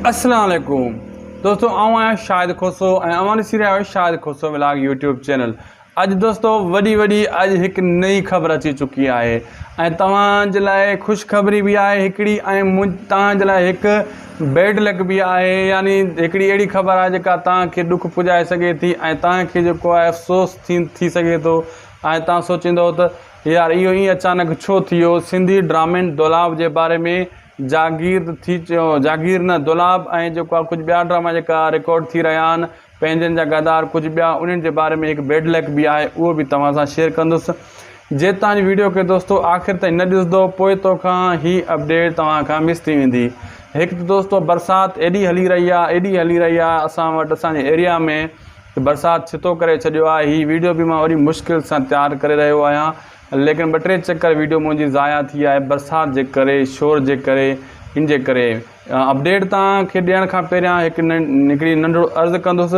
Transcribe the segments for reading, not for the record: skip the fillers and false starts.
السلام عليڪم دوستو آئون آهيان شاهد کوسو ۽ اوهان ڏسي رهيا آهيو Shahid Khoso vlog YouTube channel اڄ دوستو وڏي وڏي اڄ هڪ نئين خبر اچي چڪي آهي ۽ توهان جي لاء خوشخبري به آهي هڪڙي ۽ توهان جي لاء هڪ بيڊ لڪ به آهي يعني هڪڙي اهڙي خبر آهي جيڪا توهان کي ڏک پڄائي سگهي ٿي ۽ توهان کي جيڪو آهي افسوس ٿي ٿي سگهي ٿو ۽ توهان سوچيندو ته يار اهو ائين اچانڪ ڇو ٿي ويو سنڌي ڊرامن دولاب جي باري ۾ جاگير ٿي چيو جاگير نه دولاب ۽ جيڪو آهي ڪجهه ٻيا ڊراما جيڪا رڪارڊ ٿي رهيا آهن پنهنجن جا غدار ڪجهه ٻيا انهن جي باري ۾ هڪ بيڊ لڪ به آهي اهو به توهان سان شيئر ڪندس جي توهان جي ويڊيو کي دوستو آخر تائين نه ڏسندو پوء توکان هي اپڊيٽ توهان کان مس ٿي ويندي هڪ ته دوستو برسات ايڏي هلي رهي آهي ايڏي هلي رهي آهي اسان وٽ اسان جي ايريا ۾ برسات ڇتو ڪري ڇڏيو آهي هي ويڊيو به مان وڏي مشڪل سان تيار ڪري رهيو آهيان ليڪن ٻه ٽي چڪر ويڊيو منهنجي ضايع ٿي آهي برسات جي ڪري شور جي ڪري ان جي ڪري اپڊيٽ توهان کي ڏيڻ کان پهريان هڪ هڪڙي ننڍڙو عرض ڪندس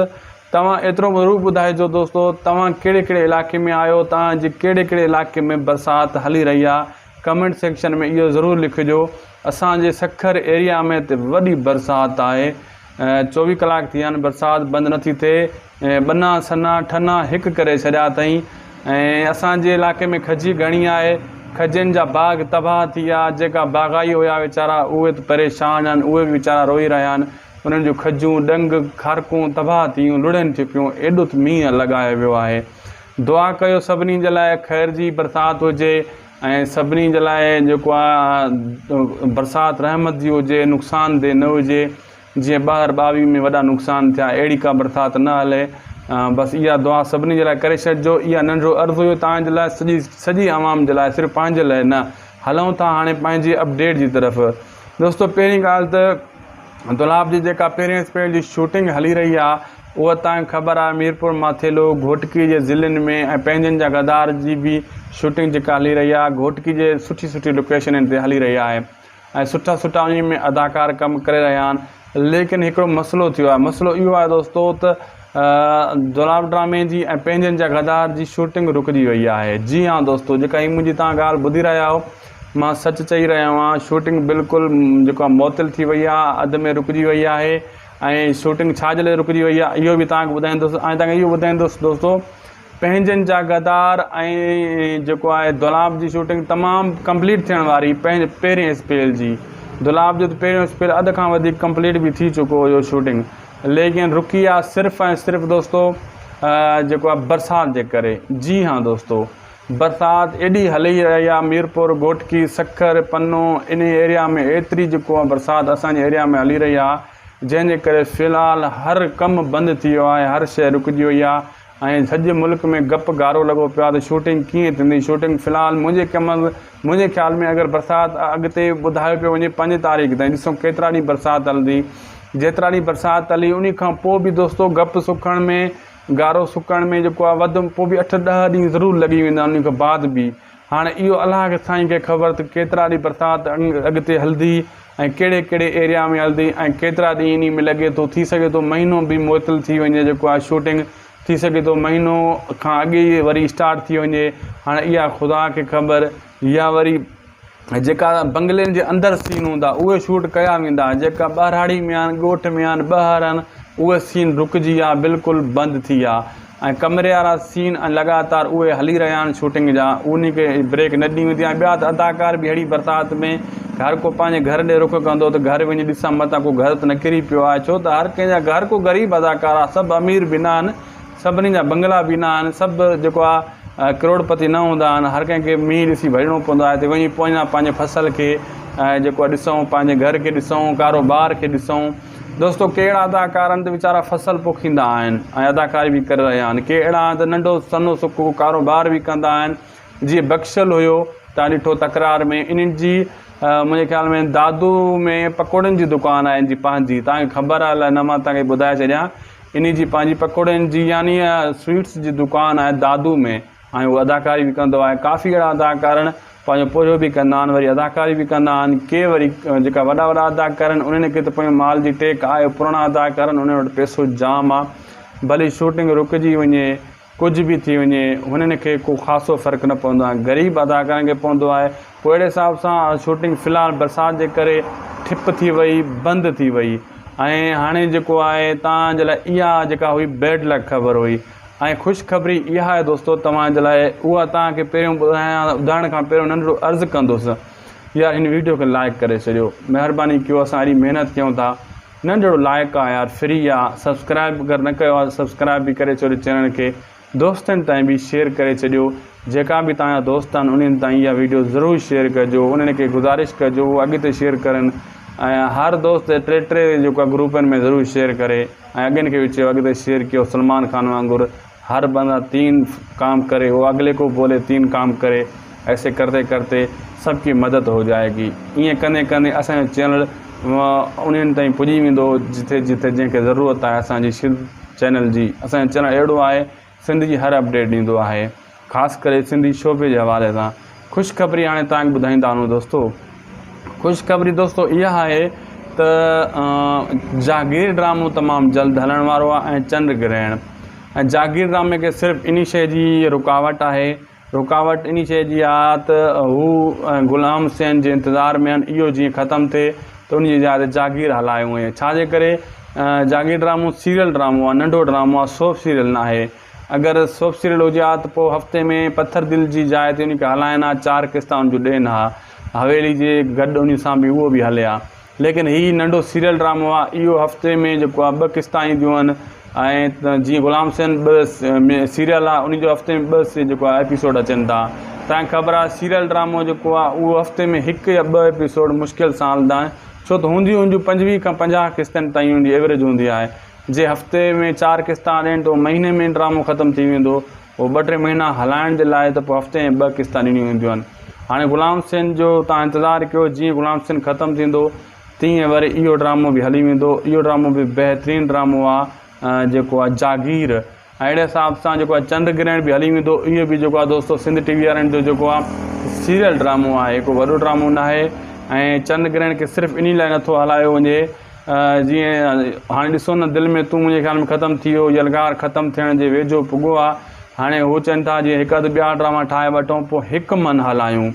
توهان ايترو ضرور ٻڌائجو دوستو توهان ڪهڙي ڪهڙي علائقي ۾ آهيو توهان جي ڪهڙي ڪهڙي علائقي ۾ برسات هلي رهي آهي ڪمينٽ سيڪشن ۾ اهو ضرور لکجو اسان جي سکر ايريا ۾ ته وڏي برسات آهي چوويهه ڪلاڪ ٿي ويا آهن برسات بند نٿي ٿئي ٻنا سنا ٺنا هڪ ڪري ڇڏيا اٿئين ۽ اسان جي علائقي ۾ کجي گهڻي آهي کجين جا باغ تباهه ٿي ويا جيڪا باغائي هيا ويچارا اهي ته پريشان آهن اهي به ويچارا روئي رهيا آهن انهن جون کجون ڏنگ کارڪون تباهه ٿي ويون لڙهن ٿيون پيون ايڏو ته مينهن لڳايو ويو آهي دعا ڪيو سڀني جي لاء خير جي برسات هجي ۽ سڀني جي لاء جيڪو آهي برسات رحمت جي هجي نقصان ده نه هجي جيئن ٻاهر ٻاويهه ۾ وڏا نقصان ٿيا اهڙي ڪا برسات نه هلي بس اها دعا سڀني جي لاء ڪري ڇڏجو اها ننڍڙو عرض هيو توهان جي لاء سڄي سڄي عوام جي لاء صرف پنهنجي لاء نه هلون ٿا هاڻي پنهنجي اپڊيٽ جي طرف دوستو پهرين ڳالهه ته دولاب جي جيڪا پهرين اسپيل جي شوٽنگ هلي رهي آ اها توهان کي خبر آهي ميرپور ماٿيلو گهوٽڪي جي ضلعن ۾ ۽ پنهنجن جا غدار جي به شوٽنگ جيڪا هلي رهي آ گهوٽڪي جي سٺي سٺي لوڪيشنن تي هلي رهي آهي ۽ سٺا سٺا انهي ۾ اداڪار ڪم ڪري رهيا آهن ليڪن هڪڙو مسئلو ٿيو آهي مسئلو اهو آهي دوستو ته دولاب ڊرامي جي ۽ پنهنجن جا غدار جي شوٽنگ رڪجي وئي آهي جي ها دوستو جيڪا هي منهنجي توهان ڳالهه ٻڌي رهيا آهيو مان سچ چئي رهيو آهيان شوٽنگ بلڪل جيڪو آهي معطل ٿي وئي آهي اڌ ۾ رڪجي وئي آهي ۽ شوٽنگ ڇا جي لاء رڪجي وئي آهي اهو به توهان کي ٻڌائيندس ۽ توهان کي اهو ٻڌائيندس دوستو پنهنجن جا غدار ۽ جيڪو آهي دولاب جي شوٽنگ تمام ڪمپليٽ ٿيڻ واري پهرين اسپيل جي دولاب جو ته پهريون اسپيل اڌ کان وڌيڪ ڪمپليٽ به ٿي چڪو هيو شوٽنگ ليڪن رڪي آهي صرف ۽ صرف دوستو جيڪو آهي برسات جي ڪري جي ها دوستو برسات ايڏي هلي رهي آ ميرپور گهوٽڪي سکر پنو انهي ايريا ۾ ايتري جيڪو آ برسات اسان جي ايريا ۾ هلي رهي آ جنهن جي ڪري في الحال هر ڪم بند ٿي ويو آهي هر شئي رڪجي وئي آ ۽ سڄي ملڪ ۾ گپ گارو لڳو پيو آ ته شوٽنگ ڪيئن ٿيندي شوٽنگ في الحال منهنجي ڪم منهنجي خيال ۾ اگر برسات اڳتي ٻڌايو پيو وڃي پنج تاريخ تائين ڏسو ڪيترا ڏينهن برسات هلندي جيترا ڏينهن برسات هلي انهي کان پوء به دوستو گپ سکڻ ۾ گارو سڪڻ ۾ جيڪو آهي وڌ پوء به اٺ ڏهه ڏينهن ضرور لڳي ويندا انهي کان بعد به هاڻي اهو الله کي سائين کي خبر ته ڪيترا ڏينهن برسات اڳتي هلندي ۽ ڪهڙي ڪهڙي ايريا ۾ هلندي ۽ ڪيترا ڏينهن انهي ۾ لڳي ٿو ٿي سگهي ٿو مهينو به معطل ٿي وڃي جيڪو آهي شوٽنگ ٿي سگهي ٿو مهينو کان اڳي ئي وري اسٽارٽ ٿي وڃي هاڻي اها خدا کي خبر يا وري جيڪا بنگلن جي اندر سين هوندا اهي شوٽ ڪيا ويندا جيڪا ٻهراڙي ۾ آهن ڳوٺ ۾ آهن ٻاهر آهن اهي سين رڪجي ويا بلڪل بند ٿي ويا ۽ ڪمري وارا سين ۽ لڳاتار اهي هلي رهيا آهن شوٽنگ جا انهي کي بريڪ نه ڏني ويندي ۽ ٻيا ته اداڪار به اهڙي برسات ۾ هر ڪو پنهنجي گهر ڏي رخ ڪندو ته گهر وڃي ڏسان متان ڪو گهر ته نه ڪري پيو آهي ڇو ته هر ڪنهن جا گهر ڪو غريب اداڪار آهي سڀ امير به نه آهن سڀني جا بنگلا به نه آهن، سڀ جيڪو آهي ڪروڙ پتي نه هوندا آهن، هر ڪنهن کي مينهن ڏسي ڀڄڻو پوندو آهي ته وڃي پوئنا پنهنجي فصل کي جيڪو آهي ڏسون، پنهنجي گهر کي ڏسون، ڪاروبار کي ڏسون. دوستو ڪي اهڙا اداڪار آهن ته ويچارا فصل پوکيندا آهن ۽ اداڪاري به ڪري رهيا آهن، ڪي اهڙا آهن ته ننڍو سنهو سڪو ڪاروبار به ڪندا آهن، جيئن بخشل هيو تان ڏٺو تڪرار ۾ انهن جي منهنجي خيال ۾ دادو ۾ پڪوڙن جي دڪان آهي ان جي پنهنجي تان کي خبر آهي الائي نه مان تان کي ٻڌائي ڇڏيان انهي جي پنهنجي پڪوڙن جي يعني سوئيٽس جي دڪان آهي دادو ۾ ۽ هو اداڪاري به ڪندو آهي ڪافي اهڙا اداڪار آهن پنهنجو پورهيو به ڪندا آهن وري اداڪاري به ڪندا آهن ڪي وري جيڪا وڏا وڏا اداڪار آهن انهن کي ته پنهنجو مال جي ٽيڪ آهي پراڻا اداڪار آهن انهن وٽ پئسو جام آهي ڀلي شوٽنگ رڪجي وڃي ڪجهه به ٿي وڃي هنن کي ڪو خاصو فرق نه پوندو آهي غريب اداڪارن کي پوندو آهي پوء اهڙي حساب سان شوٽنگ في الحال برسات جي ڪري ٺپ ٿي وئي بند ٿي وئي ۽ هاڻي جيڪو آهي توهان جي لاء اها جيڪا هئي بيڊ لڪ خبر هئي ۽ خوشخبري اها آهي دوستو توهان جي لاء اها توهان کي پهريون ٻڌايان ٻڌائڻ کان پهريون ننڍڙو عرض ڪندس يار هن ويڊيو کي لائڪ ڪري ڇڏيو مهرباني ڪيو اسان اهڙي محنت ڪيون ٿا ننڍڙو لائڪ آ يار فري آ سبسڪرائب اگر نه ڪيو آ ته سبسڪرائب به ڪري ڇڏيو چينل کي دوستن تائين به شيئر ڪري ڇڏيو جيڪا به توهان جا دوست آهن انهن تائين اها ويڊيو ضرور شيئر ڪجو انهن کي گذارش ڪجو هو اڳتي شيئر ڪرن ۽ هر دوست ٽي ٽي جيڪو آهي گروپن ۾ ضرور شيئر ڪري ۽ اڳين کي به چيو اڳتي شيئر ڪيو سلمان خان وانگر هر بندا تين ڪام ڪري هو اڳلي کو بولي تين ڪام ڪري ايسي ڪرتي ڪرتي سب ڪي مدد هو جائي گي ائين ڪندي ڪندي اسان جو چينل انهن تائين پڄي ويندو جٿي جٿي جنهن کي ضرورت آهي اسان جي چينل جي اسان جو چينل اهڙو آهي سنڌ جي هر اپڊيٽ ڏيندو آهي خاص ڪري سنڌي شعبي جي حوالي سان خوشخبري هاڻي توهان کي ٻڌائيندا هلون دوستو خوشخبري دوستو اها آهي ته جاگير ڊرامو تمام جلد هلڻ وارو آهي ۽ چنڊ گرهڻ ۽ جاگير ڊرامي کي صرف انهي شيء جي رڪاوٽ آهي رڪاوٽ انهي شيء جي آ ته هو غلام حسين جي انتظار ۾ آهن اهو جيئن ختم ٿئي ته ان جي جاء تي جاگير هلايو وڃي ڇا جي ڪري جاگير ڊرامو سيريل ڊرامو آ ننڍو ڊرامو آ سوپ سيريل نه آهي اگر سوپ سيريل هجي ها ته پوء هفتي ۾ پٿر دل جي جاء تي ان کي هلائن ها چار قسطا ان جون ڏين ها حويلي جي گڏ ان سان به اهو به هلي ها ليڪن هي ننڍو سيريل ڊرامو آ اهو هفتي ۾ جيڪو آ ٻه قسطا اينديون آهن ۽ جيئن غلام حسين ٻه سيريل آ ان جو هفتي ۾ ٻه جيڪو آ ايپيسوڊ اچن ٿا تنهن خبر آ سيريل ڊرامو جيڪو آ اهو هفتي ۾ هڪ يا ٻه ايپيسوڊ مشڪل سان هلندا آهن ڇو ته هونديون ان جون پنجويهه کان پنجاهه قسطن تائين ان جي ايوريج هوندي آهي جي هفتي ۾ چار قسطا ڏين ته مهيني ۾ ڊرامو ختم ٿي ويندو پوء ٻه ٽي مهينا هلائڻ جي لاء ته پوء هفتي ۾ ٻه قسطا ڏنيون وينديون آهن. هاڻي غلام حسين جو توهان انتظار ڪيو جيئن غلام حسين ختم ٿيندو تيئن وري اهو ڊرامو به هلي ويندو. اهو ڊرامو به بهترين ڊرامو آ جيڪو آ جاگير ۽ اهڙي حساب سان جيڪو آ چنڊ گرهڻ به هلي ويندو اهو به جيڪو آ دوستو سنڌ ٽي وي وارن جو جيڪو آ سيريل ڊرامو آهي ڪو وڏو ڊرامو ناهي ۽ چنڊ گرهڻ کي صرف انهي لاء نٿو هلايو وڃي جيئن هاڻي ڏسو نه دل ۾ تون منهنجي خيال ۾ ختم ٿي ويو يلغار ختم ٿيڻ جي ويجهو پڳو آ هاڻي هو چون ٿا جيئن هڪ اڌ ٻيا ڊراما ٺاهي وٺون پوء هڪ من هلايون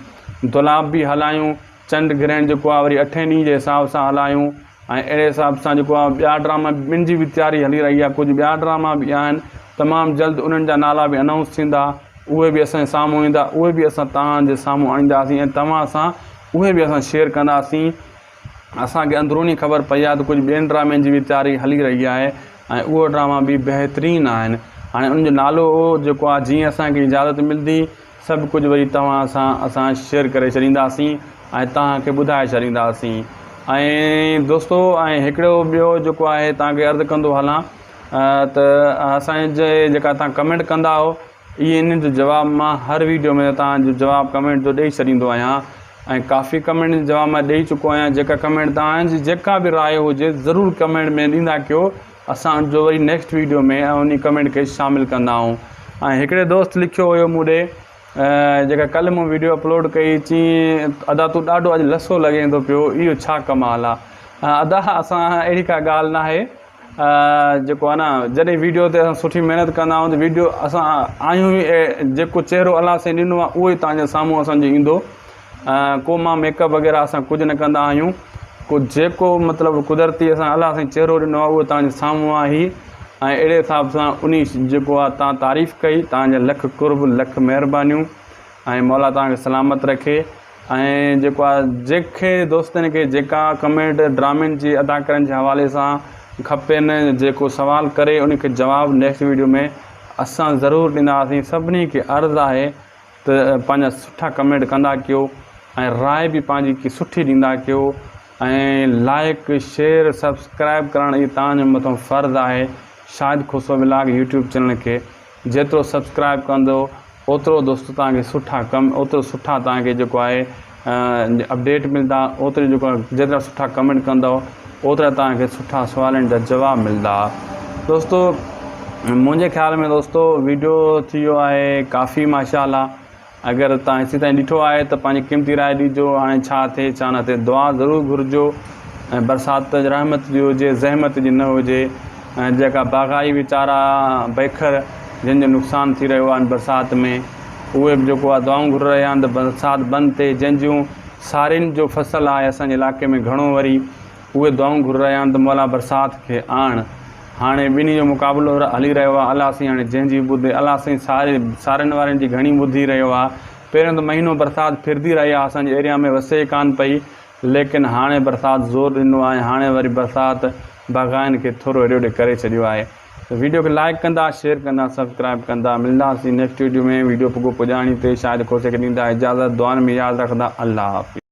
دولاب به هلايون چنڊ گرهڻ جيڪو آ وري اٺين ڏينهن جي حساب سان هلايون ۽ اهڙي حساب سان جيڪو آ ٻيا ڊراما ٻن جي به تياري هلي رهي آ ڪجهه ٻيا ڊراما به آهن تمام جلد انهن جا نالا به انائونس ٿيندا اهي به اسان جي سامهون ايندا اهي به اسان توهان جي سامهون آڻينداسين ۽ توهان سان اهي به اسان شيئر ڪنداسين اسان کي اندروني خبر پئي آهي ته ڪجهه ٻين ڊرامن جي به تياري هلي رهي آهي ۽ اهي ڊراما به بهترين آهن هاڻي ان جو نالو جيڪو آهي جيئن اسان کي اجازت ملندي سڀ ڪجهه وري توهان سان اسان شيئر ڪري ڇڏينداسين ۽ توهان کي ٻڌائي ڇڏينداسين ۽ دوستو ۽ هڪڙو ٻيو جيڪو آهي توهان کي عرض ڪندو هلان ته اسان جي جيڪا توهان ڪمينٽ ڪندا آهيو اهي انهن جو جواب مان هر ويڊيو ۾ توهان جو جواب ڪمينٽ جو ڏئي ڇڏيندو آهيان ۽ ڪافي ڪمينٽ جو جواب مان ڏئي چڪو آهيان جيڪا ڪمينٽ توهان جي جيڪا به راء هجي ضرور ڪمينٽ ۾ ڏيندا ڪيو اسان ان جو وري نيڪسٽ ويڊيو ۾ انهي ڪمينٽ کي شامل ڪندا آهيون ۽ هڪڙي دوست لکيو هيو مون ڏي جيڪا ڪلهه مون ويڊيو اپلوڊ ڪئي چي ادا تون ڏاڍو اڄ لسو لڳين ٿو پيو اهو ڇا ڪمال آ ادا اسان اهڙي ڪا ڳالهه ناهي جيڪو آهي نه جڏهن ويڊيو تي اسان سٺي محنت ڪندا آهيون ته ويڊيو اسان آهيون ئي جيڪو چهرو الله سائين ڏنو آهي اهو ئي توهان جي سامهون اسان جو ايندو ڪو مان ميڪ اپ وغيره اسان ڪجهه نه ڪندا آهيون ڪو جيڪو مطلب قدرتي اسان الله سائين چهرو ڏنو آهي اهو توهان جي سامهون آهي ۽ اهڙي حساب سان انهي جيڪو آهي توهان تعريف ڪئي توهان جا لک قرب لک مهربانيون ۽ مولا توهان کي سلامت رکي ۽ جيڪو آ جيڪي دوستن کي جيڪا ڪمينٽ ڊرامن جي اداڪارن جي حوالي سان کپين جيڪو سوال ڪري ان کي جواب نيڪسٽ ويڊيو ۾ اسان ضرور ڏينداسين سڀني کي عرض آهي ته پنهنجا سٺا ڪمينٽ ڪندا ڪيو ۽ راء به پنهنجي ڪي سٺي ڏيندا ڪيو ۽ لائڪ شيئر سبسڪرائب ڪرڻ اهي توهان جو مٿو فرض آهي Shahid Khoso vlog YouTube channel کي جيترو سبسڪرائب ڪندو اوترو دوستو توهان کي سٺا ڪم اوترو سٺا توهان کي جيڪو آهي اپڊيٽ ملدا اوتري جيڪو آهي جيترا سٺا ڪمينٽ ڪندو اوترا توهان کي سٺا سوالن جا جواب ملدا دوستو منهنجي خيال ۾ دوستو ويڊيو ٿي ويو آهي ڪافي ماشاء الله اگر توهان هيسي تائين ڏٺو آهي ته پنهنجي قيمتي راء ڏجو هاڻي ڇا ٿئي ڇا نه ٿئي دعا ضرور گهرجو ۽ برسات رحمت جي هجي زحمت جي نه هجي ۽ جيڪا باغائي ويچارا بيکر جن جو نقصان ٿي رهيو آهي برسات ۾ اهي به جيڪو آهي دعائون گهري رهيا آهن ته برسات بند ٿئي جن جون سارين جو فصل آهي اسان جي علائقي ۾ گهڻو وري اهي دعائون گهري رهيا آهن ته مولا برسات کي آڻ. هاڻي ٻنهي جو مقابلو هلي رهيو آهي الله سائين هاڻي جنهن جي ٻڌي الله سائين ساري سارين وارن جي گهڻي ٻڌي رهيو آهي پهريون ته مهينو برسات ڦرندي رهي آهي اسان جي ايريا ۾ وسي ئي ڪانه پئي ليڪن هاڻي برسات زور ڏنو آهي هاڻي وري برسات باغائين کي ٿورو هيڏي هوڏي ڪري ڇڏيو آهي ته ويڊيو کي لائڪ ڪندا شيئر ڪندا سبسڪرائب ڪندا ملنداسين نيڪسٽ ويڊيو ۾ ويڊيو پڳو پڄاڻي تي شاهد کوسي کي ڏيندا اجازت دعائن ۾ ياد رکندا الله حافظ.